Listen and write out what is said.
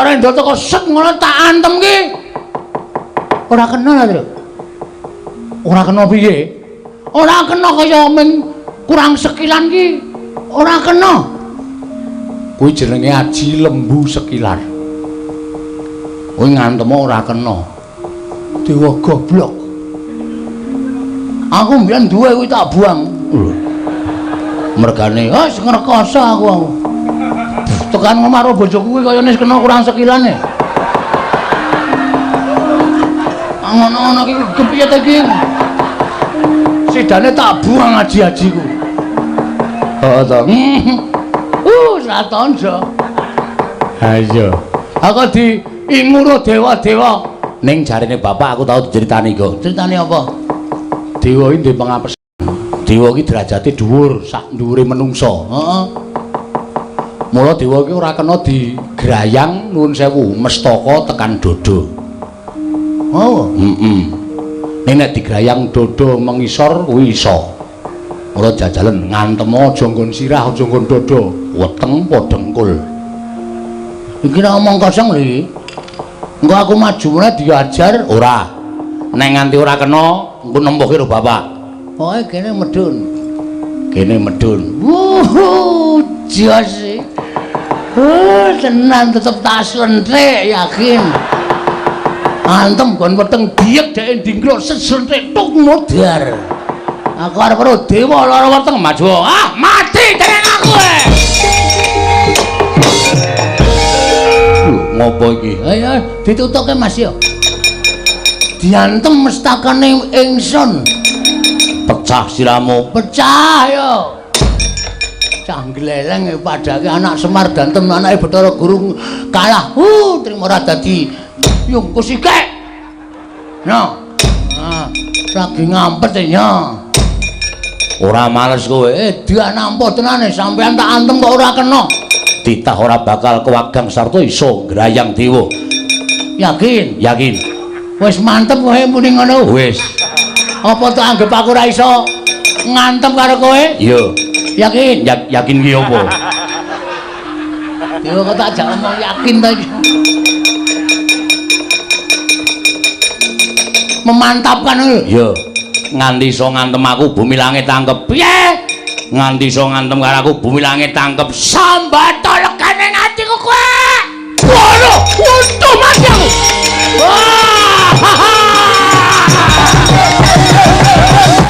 Bathara Indra teko set ngono tak antem ki. Ora kena ta, Tru? Ora kena piye? Ora kena kaya ming kurang sekilan ki. Ora kena. Kuwi jenenge aji lembu sekilar. Kuwi ngantem ora kena. Dewa goblok. Aku mbiyen duwe kuwi tak buang. Lho. Mergane wis ngrekoso aku. Tekan ngomah karo bojoku kuwi kaya wis kena kurang sekilane. Ngono-ngono iki kepiye ta iki? Sidane tak buang aji-ajiku. Heeh to. Satonjo. Ha iya. Aku diinguro dewa-dewa. Ning jarene bapak aku tau diceritani kok. Critane apa? Dewa iki duwe pengapes. Dewa iki derajate dhuwur sak dhuwure menungsa. Heeh. Mula dewa iki ora kena digrayang nuwun sewu mestaka tekan dodo. Oh, heeh. Ning nek digrayang dodo mengisor kuwi iso. Ora jajalen ngantem aja nggon sirah, aja nggon dodo, weteng apa dengkul. Iki ora omong kosong lho iki. Engko aku maju meneh diajar ora. Nek nganti ora kena, engko nempuhke karo bapak. Pokoke kene medhun. Kene medhun. Wuh, jos. Tenan tetep tak slenthik yakin. Antem gon weteng diyek dhek ndingkluk seslenthik tuk modar. Aku arep karo dewa lara weteng maju. Ah, mati jeneng aku. Lho, ngopo iki? Ayo ditutuke Mas yo. Diantem mestakane ingsun. Pecah siramu, pecah yo. Cah gleleng padake anak Semar dantem anake Bathara Guru kalah. Trimo ora dadi yungkus iki. No. Ah, lagi ngampet ya. Ora males kowe. Dia nampa tenane sampean tak antem kok ora kena. Titah ora bakal kewagang sarta iso ngrayang dewa. Yakin? Yakin. Wis mantep kowe muni ngono. Wis. Apa tak anggap aku ora iso ngantem karo kowe? Iya. Yakin? Yakin ki apa? Dewa kok tak jak omong yakin ta iki. Memantapkan lho. Iya. Nganti iso ngantem aku bumi langit tangkep. Piye? Nganti iso ngantem karo aku bumi langit tangkep. Sambata legane atiku kowe. Waduh,